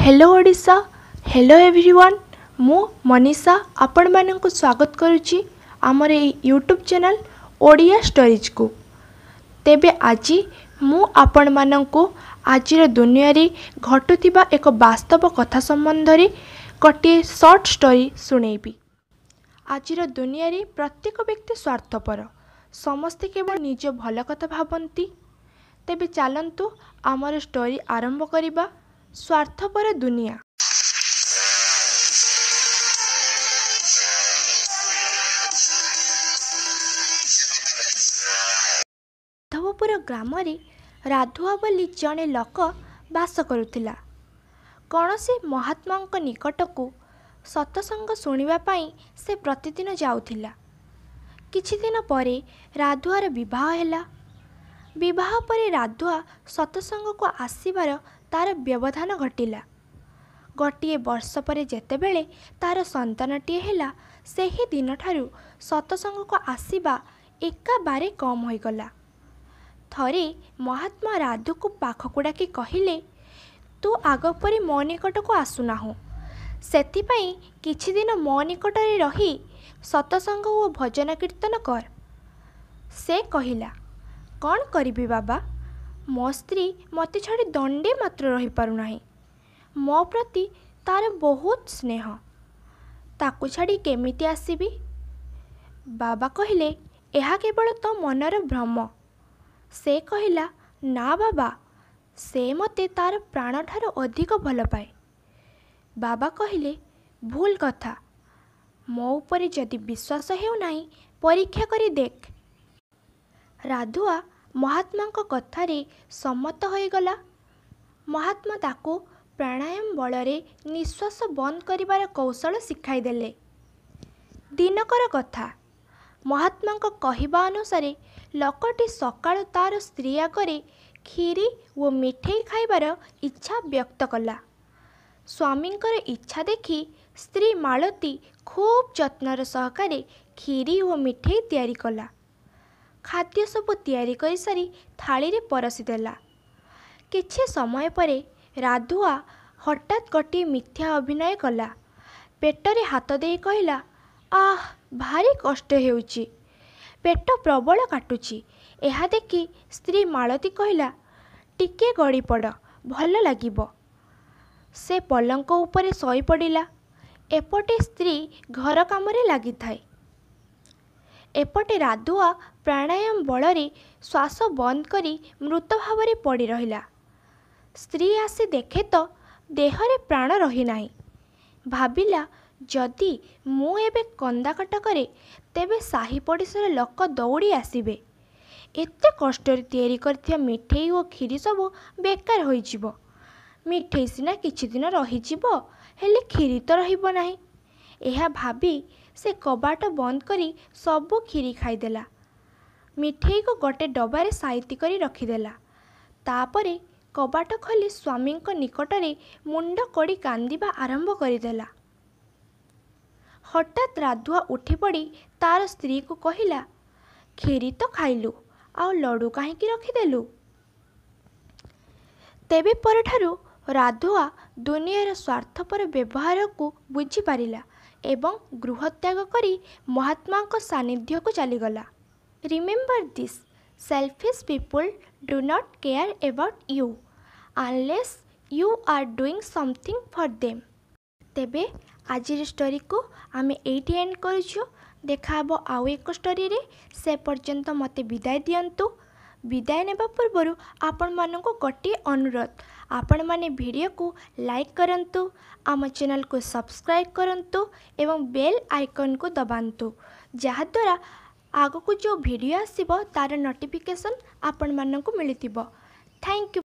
Hello Odisha, hello everyone. ମୁଁ ମନୀଷା ଆପଣମାନଙ୍କୁ ସ୍ୱାଗତ କରୁଛି ଆମର ଏଇ ୟୁଟ୍ୟୁବ୍ ଚ୍ୟାନେଲ୍ ଓଡ଼ିଆ ଷ୍ଟୋରିଜକୁ। ତେବେ ଆଜି ମୁଁ ଆପଣମାନଙ୍କୁ ଆଜିର ଦୁନିଆରେ ଘଟୁଥିବା ଏକ ବାସ୍ତବ କଥା ସମ୍ବନ୍ଧରେ ଗୋଟିଏ ସର୍ଟ ଷ୍ଟୋରି ଶୁଣେଇବି। ଆଜିର ଦୁନିଆରେ ପ୍ରତ୍ୟେକ ବ୍ୟକ୍ତି ସ୍ୱାର୍ଥପର, ସମସ୍ତେ କେବଳ ନିଜ ଭଲ କଥା ଭାବନ୍ତି। ତେବେ ଚାଲନ୍ତୁ ଆମର ଷ୍ଟୋରି ଆରମ୍ଭ କରିବା, ସ୍ୱାର୍ଥପର ଦୁନିଆ। ମାଧବପୁର ଗ୍ରାମରେ ରାଧୁଆ ବୋଲି ଜଣେ ଲୋକ ବାସ କରୁଥିଲା। କୌଣସି ମହାତ୍ମାଙ୍କ ନିକଟକୁ ସତସଙ୍ଗ ଶୁଣିବା ପାଇଁ ସେ ପ୍ରତିଦିନ ଯାଉଥିଲା। କିଛିଦିନ ପରେ ରାଧୁଆର ବିବାହ ହେଲା। ବିବାହ ପରେ ରାଧୁଆ ସତସଙ୍ଗକୁ ଆସିବାର ତାର ବ୍ୟବଧାନ ଘଟିଲା। ଗୋଟିଏ ବର୍ଷ ପରେ ଯେତେବେଳେ ତାର ସନ୍ତାନଟିଏ ହେଲା, ସେହି ଦିନଠାରୁ ସତସଙ୍ଗକୁ ଆସିବା ଏକାବାରେ କମ୍ ହୋଇଗଲା। ଥରେ ମହାତ୍ମା ରାଧୁକୁ ପାଖକୁ ଡାକି କହିଲେ, ତୁ ଆଗ ପରି ମୋ ନିକଟକୁ ଆସୁନାହୁଁ, ସେଥିପାଇଁ କିଛିଦିନ ମୋ ନିକଟରେ ରହି ସତସଙ୍ଗ ଓ ଭଜନ କୀର୍ତ୍ତନ କର। ସେ କହିଲା, କ'ଣ କରିବି ବାବା, ମୋ ସ୍ତ୍ରୀ ମୋତେ ଛାଡ଼ି ଦଣ୍ଡେ ମାତ୍ର ରହିପାରୁନାହିଁ। ମୋ ପ୍ରତି ତାର ବହୁତ ସ୍ନେହ, ତାକୁ ଛାଡ଼ି କେମିତି ଆସିବି? ବାବା କହିଲେ, ଏହା କେବଳ ତୋ ମନର ଭ୍ରମ। ସେ କହିଲା, ନା ବାବା, ସେ ମୋତେ ତାର ପ୍ରାଣଠାରୁ ଅଧିକ ଭଲ ପାଏ। ବାବା କହିଲେ, ଭୁଲ କଥା, ମୋ ଉପରେ ଯଦି ବିଶ୍ୱାସ ହେଉନାହିଁ ପରୀକ୍ଷା କରି ଦେଖ। ରାଧୁଆ ମହାତ୍ମାଙ୍କ କଥାରେ ସମ୍ମତ ହୋଇଗଲା। ମହାତ୍ମା ତାକୁ ପ୍ରାଣାୟାମ ବଳରେ ନିଶ୍ୱାସ ବନ୍ଦ କରିବାର କୌଶଳ ଶିଖାଇଦେଲେ। ଦିନକର କଥା, ମହାତ୍ମାଙ୍କ କହିବା ଅନୁସାରେ ଲୋକଟି ସକାଳୁ ତାର ସ୍ତ୍ରୀ ଆଗରେ କ୍ଷୀରି ଓ ମିଠେଇ ଖାଇବାର ଇଚ୍ଛା ବ୍ୟକ୍ତ କଲା। ସ୍ୱାମୀଙ୍କର ଇଚ୍ଛା ଦେଖି ସ୍ତ୍ରୀ ମାଳତୀ ଖୁବ୍ ଯତ୍ନର ସହକାରେ କ୍ଷୀରି ଓ ମିଠେଇ ତିଆରି କଲା। ଖାଦ୍ୟ ସବୁ ତିଆରି କରିସାରି ଥାଳିରେ ପରସି ଦେଲା। କିଛି ସମୟ ପରେ ରାଧୁଆ ହଠାତ୍ ଗୋଟିଏ ମିଥ୍ୟା ଅଭିନୟ କଲା। ପେଟରେ ହାତ ଦେଇ କହିଲା, ଆଃ, ଭାରି କଷ୍ଟ ହେଉଛି, ପେଟ ପ୍ରବଳ କାଟୁଛି। ଏହା ଦେଖି ସ୍ତ୍ରୀ ମାଳତୀ କହିଲା, ଟିକିଏ ଗଡ଼ିପଡ଼, ଭଲ ଲାଗିବ। ସେ ପଲଙ୍କ ଉପରେ ଶୋଇପଡ଼ିଲା। ଏପଟେ ସ୍ତ୍ରୀ ଘର କାମରେ ଲାଗିଥାଏ। ଏପଟେ ରାଧୁଆ ପ୍ରାଣାୟାମ ବଳରେ ଶ୍ୱାସ ବନ୍ଦ କରି ମୃତ ଭାବରେ ପଡ଼ି ରହିଲା। ସ୍ତ୍ରୀ ଆସି ଦେଖେ ତ ଦେହରେ ପ୍ରାଣ ରହିନାହିଁ। ଭାବିଲା, ଯଦି ମୁଁ ଏବେ କନ୍ଦାକଟା କରେ ତେବେ ସାହି ପଡ଼ିଶାର ଲୋକ ଦୌଡ଼ି ଆସିବେ, ଏତେ କଷ୍ଟରେ ତିଆରି କରିଥିବା ମିଠେଇ ଓ କ୍ଷୀରି ସବୁ ବେକାର ହୋଇଯିବ। ମିଠେଇ ସିନା କିଛିଦିନ ରହିଯିବ, ହେଲେ କ୍ଷୀରି ତ ରହିବ ନାହିଁ। ଏହା ଭାବି ସେ କବାଟ ବନ୍ଦ କରି ସବୁ କ୍ଷୀରି ଖାଇଦେଲା। ମିଠେଇକୁ ଗୋଟେ ଡବାରେ ସାଇତି କରି ରଖିଦେଲା। ତାପରେ କବାଟ ଖୋଲି ସ୍ୱାମୀଙ୍କ ନିକଟରେ ମୁଣ୍ଡ କୋଡ଼ି କାନ୍ଦିବା ଆରମ୍ଭ କରିଦେଲା। ହଠାତ୍ ରାଧୁଆ ଉଠିପଡ଼ି ତାର ସ୍ତ୍ରୀକୁ କହିଲା, କ୍ଷୀରି ତ ଖାଇଲୁ, ଆଉ ଲଡ଼ୁ କାହିଁକି ରଖିଦେଲୁ? ତେବେ ପରଠାରୁ ରାଧୁଆ ଦୁନିଆର ସ୍ୱାର୍ଥପର ବ୍ୟବହାରକୁ ବୁଝିପାରିଲା ଏବଂ ଗୃହତ୍ୟାଗ କରି ମହାତ୍ମାଙ୍କ ସାନ୍ନିଧ୍ୟକୁ ଚାଲିଗଲା। Remember this, selfish people do not care about you unless you are doing something for them. ତେବେ ଆଜିର ଷ୍ଟୋରିକୁ ଆମେ ଏଇଠି ଏଣ୍ଡ କରୁଛୁ। ଦେଖାହେବ ଆଉ ଏକ ଷ୍ଟୋରିରେ, ସେ ପର୍ଯ୍ୟନ୍ତ ମୋତେ ବିଦାୟ ଦିଅନ୍ତୁ। ବିଦାୟ ନେବା ପୂର୍ବରୁ ଆପଣମାନଙ୍କୁ ଗୋଟିଏ ଅନୁରୋଧ, ଆପଣମାନେ ଭିଡ଼ିଓକୁ ଲାଇକ୍ କରନ୍ତୁ, ଆମ ଚ୍ୟାନେଲକୁ ସବସ୍କ୍ରାଇବ୍ କରନ୍ତୁ ଏବଂ ବେଲ୍ ଆଇକନ୍କୁ ଦବାନ୍ତୁ, ଯାହାଦ୍ୱାରା ଆଗକୁ ଯେଉଁ ଭିଡ଼ିଓ ଆସିବ ତା'ର ନୋଟିଫିକେସନ୍ ଆପଣମାନଙ୍କୁ ମିଳିଥିବ। Thank you.